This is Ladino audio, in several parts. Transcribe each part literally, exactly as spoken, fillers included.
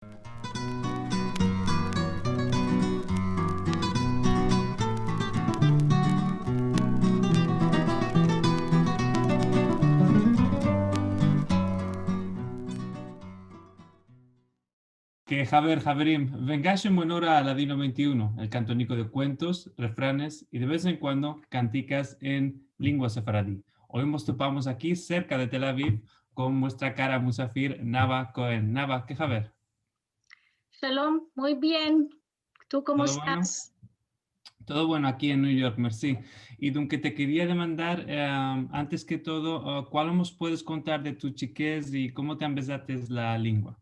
Ke haber, haverim, vengash en buena ora a Ladino vente i uno, el kantoniko de kuentos, refranes i de vez en kuando kantikas en lengua sefaradi. Oy mos topamos aki, serka de Tel Aviv, kon muestra kara musafir Nava Cohen. Nava, ke haber? Shalom, muy bien. Tu komo estas? Todo bueno? Todo bueno aki en New York, mersi. I dunke te keria demandar, eh, antes ke todo, eh, kualo mos puedes kontar de tu chikez i komo te ambezates la lengua?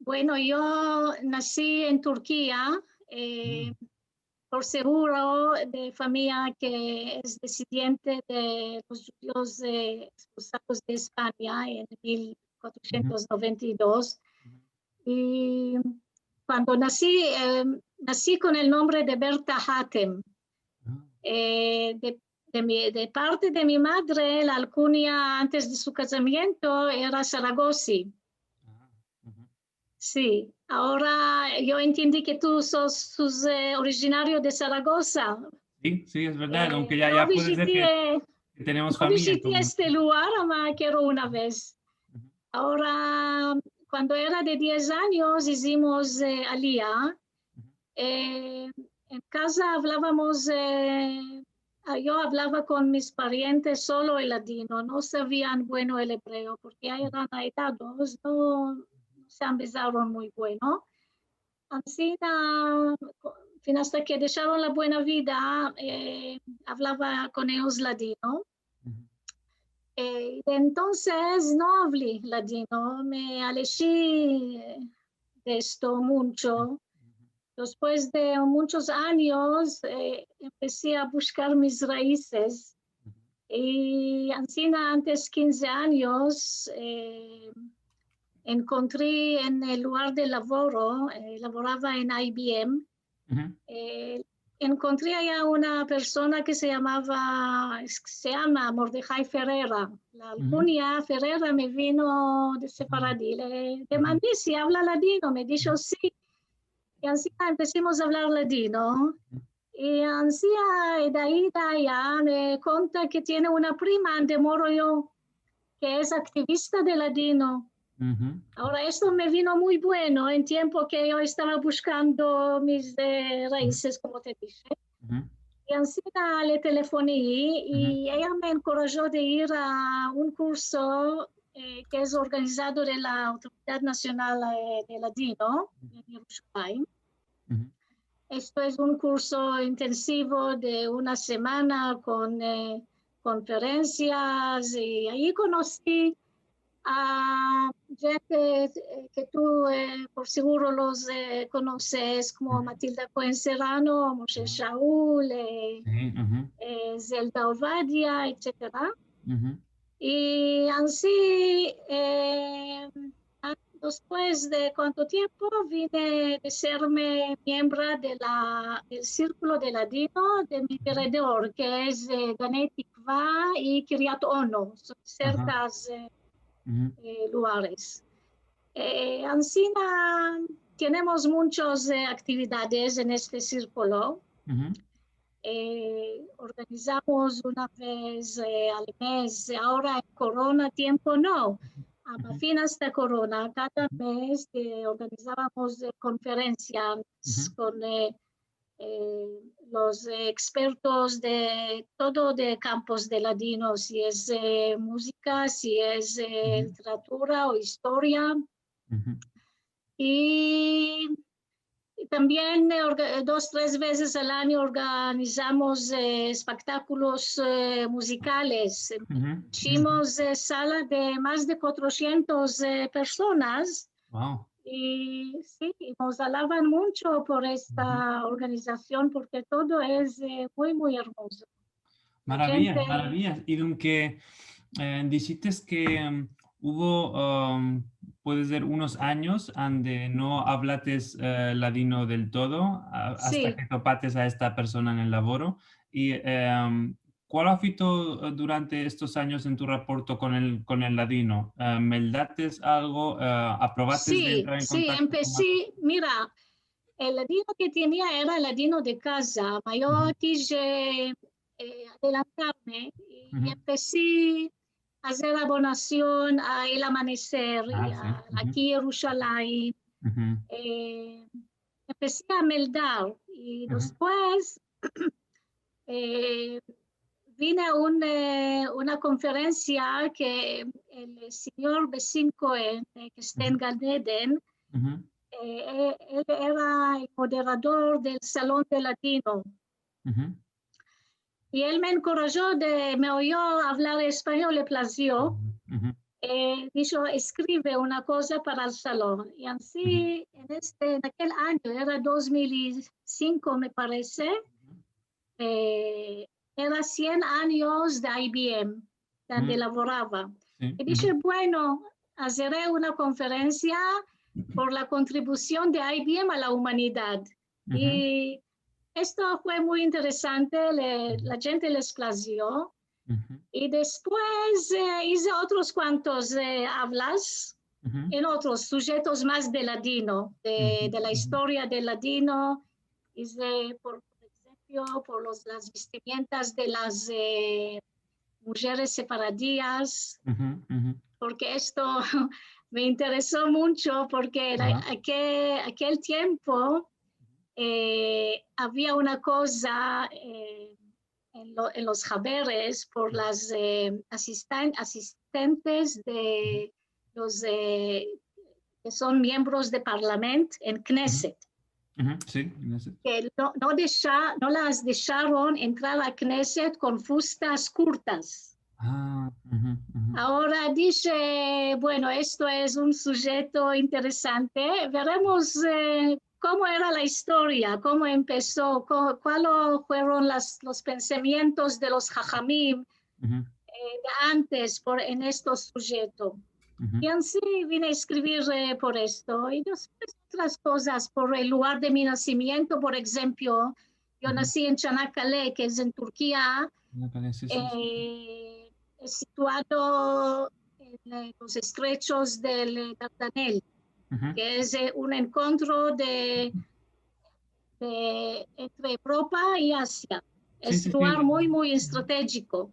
Bueno, yo nasi en Turkia, eh, por seguro de famiya ke es desendiente de los djudios, eh, ekspulsados de Espanya en mil kuatrosientos noventa i dos. I kuando nasi, eh, nasi kon el nombre de Berta Hatem. Eh, de, de mi, de parte de mi madre, la alkunya antes de su kazamiento era Saragosi. Si, agora yo entiendi ke tu sos, sos, eh, orijinario de Saragosa. Si, si, es verdad, aunke ya, ya puede ser ke, ke tenemos famiya en komun. No viziti este lugar, ama kero una vez. Agora, kuando era de diez anyos, izimos, eh, aliya. Eh, en kaza avlavamos, eh, a, yo avlava kon mis parientes solo el ladino, no savian bueno el ebreo, porke ya eran aedados, no, no se ambezaron muy bueno. Ansina, ko-, fin asta ke desharon la buena vida, eh, avlava kon eyos ladino. Eh, i de entonses no avli ladino, me aleji de esto muncho. Despues de munchos anyos, eh, empesi a bushkar mis raizes. I ansina, antes kinze anyos, eh, enkontri en el lugar de lavoro, eh, lavorava en I B M, eh, enkontri aya una persona ke se yamava, es-, se yama Mordehai Ferreira. La alkunya Ferreira me vino de sefaradi. Le demandi si avla ladino, me disho si. I ansina empesimos a avlar ladino. I ansina, de ai, de aya, me konta ke tiene una prima ande moro yo, ke es aktivista de ladino. Agora, esto me vino muy bueno en tiempo ke yo estava bushkando mis, eh, raizes, komo te dishe. I ansina le telefoni i eya me enkorajo de ir a un kurso, eh, ke es organizado de la Autoridad Nasional, eh, de Ladino en Yerushalayim. Esto es un kurso intensivo de una semana kon, eh, konferensias, i ayi konosi a djente, eh, ke tu, eh, por seguro los, eh, konoses, komo Matilda Cohen Serrano, Moshe Shaul, eh, eh, Zelda Ovadia, etsetera. I ansi, eh, a-, despues de kuanto tiempo vine de serme miembra de la, del sirkulo de ladino de mi deredor, ke es, eh, Ganei Tikva i Kiryat Ono, son serkas, eh, eh, lugares. Eh, ansina tenemos munchos, eh, aktividades en este sirkulo. Eh, organizamos una vez, eh, al mes, agora en korona tiempo no, ama fin asta korona, kada mes, eh, organizavamos, eh, konferensias kon, eh, eh, los, eh, ekspertos de todo de kampos de ladino, si es, eh, muzika, si es, eh, literatura o istoria. I, i tambien, eh, orga-, dos, tres vezes al anyo organizamos, eh, espektakulos, eh, muzikales. Ishimos, eh, sala de mas de kuatrosientos, eh, personas. I si, i mos alavan muncho por esta organizasion, porke todo es, eh, muy, muy ermozo. Maraviya, maraviya. I dunke, eh, dishites ke, em, uvo, em, puede ser unos anyos ande no avlates, eh, ladino del todo, a-, asta ke topates a esta persona en el lavoro. I, em, kualo afekto, e, durante estos anyos en tu raporto kon el, kon el ladino? E, meldates algo? E, aprovates de entrar en kontakto kon algun? Si, si, empesi, mira, el ladino ke tenia era el ladino de kaza, ma yo kije, e, adelantarme i empesi azer abonasion a El Amaneser i a Aki Yerushalayim. E, empesi a meldar i despues, e, vine a un, e, una konferensia ke el sinyor Besim Kohen, e, ke esta en Gan Eden, e, e, el era el moderador del Salon de Ladino. I el me enkorajo de, me oyo avlar espanyol, le plazio. E, disho, "Eskrive una koza para el salon." I ansi, en este, en akel anyo, era dos mil i sinko, me parese, e, era sien anyos de I B M, donde lavorava. I dishe, "Bueno, azere una konferensia por la kontribusion de I B M a la umanidad." I esto fue muy interesante, le, la djente les plazio. I despues, e, ize otros kuantos, e, avlas en otros sujetos mas de ladino, de, de la istoria del ladino. Ize, por, por enshemplo, por los, las vestimientas de las, e, mujeres sefaradias, porke esto me intereso muncho, porke era, akel, akel tiempo, e, avia una koza, e, en lo, en los haberes por las, e, asisten-, asistentes de los, e, ke son miembros de parlament en Knesset. Si, Knesset. Ke no, no desha-, no las desharon entrar a Knesset kon fustas kurtas. Agora dishe, "Bueno, esto es un sujeto interesante. Veremos, e, komo era la istoria, komo empeso, ko-, kualo fueron las, los pensamientos de los hahamim, e, de antes por, en estos sujetos." I ansi vine a eskrivir, e, por esto. I despues otras kozas, por el lugar de mi nasimiento, por enshemplo, yo nasi en Çanakkale, ke es en Turkia, e, es situado en, e, los estrechos del, e, Dardanel, ke es, e, un enkontro de, de, entre Evropa i Asia. Es lugar muy, muy estratejiko.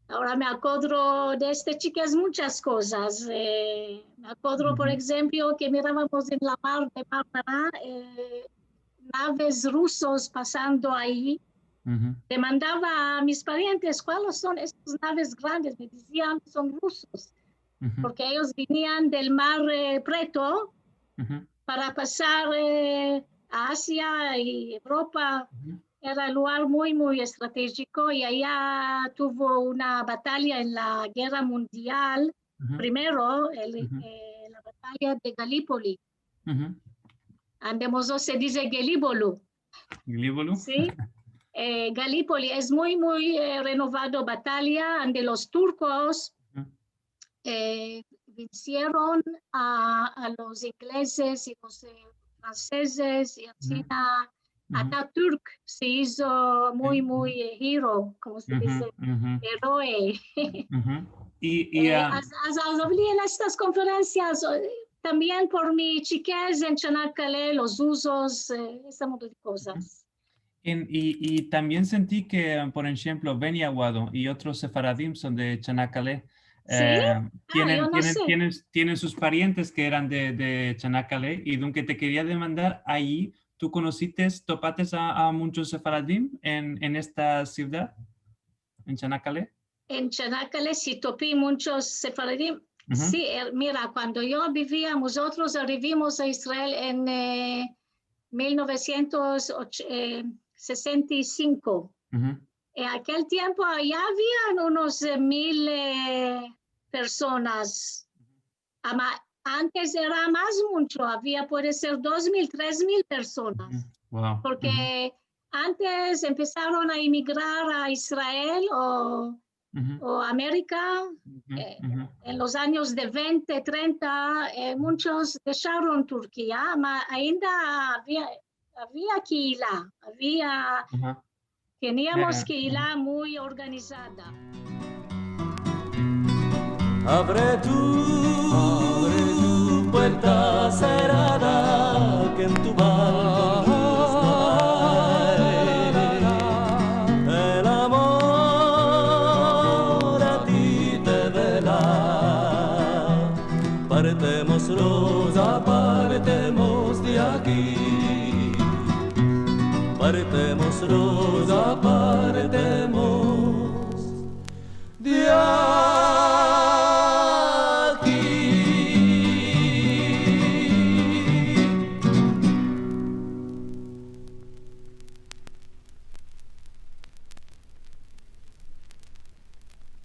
Agora me akodro de este chikez munchas kozas. E, me akodro, por enshemplo, ke miravamos en la mar de Marmara, e, naves rusos pasando ayi. Demandava a mis parientes, "Kualos son estos naves grandes?" Me dizian, "Son rusos", porke eyos vinian del mar, e, Preto para pasar, e, a Asia i Evropa. Era lugar muy, muy estratejiko i aya tuvo una batalya en la gerra mundial primero, el, e, la batalya de Galipoli. Ande mozotros se dize Gelibolu. Gelibolu? Si. E, Galipoli es muy, muy, e, renovado batalya ande los turkos, e, vensieron a, a los inglezes i los, e, fransezes i ansina Atatürk se izo muy, muy, e, hero, komo se dize, eroe. I, i, e, a, az, az, az avli en estas konferensias, e, tambien por mi chikez en Çanakkale, los uzos, e, ese modo de kozas. En, i, i tambien senti ke, por enshemplo, Beni Aguado i otros sefaradim son de Çanakkale. Si? E, tienen, tienen, tienen, tienen sus parientes ke eran de, de Çanakkale, i dunke te keria demandar, ayi, tu konosites, topates a, a munchos sefaradim en, en esta sivdad, en Çanakkale? En Çanakkale si topi munchos sefaradim. Si, e, mira, kuando yo bivia, mozotros arivimos a Israel en, e, mil novesientos sesenta i sinko. En akel tiempo aya avian unos, e, mil, e, personas. Ama antes era mas muncho, avia, puede ser, dos mil, tres mil personas. Porke antes empesaron a emigrar a Israel o, o Amerika, e, en los anyos de vente, trenta, e, munchos desharon Turkia, ama ainda avia, avia kehila, avia Teniamos kehila muy organizada. Avre tu puerta serada, ke en tu balko luz no ay. El amor a ti te vela. Partemos, roza, partemos de aki. Partemos, roza, partemos de aki.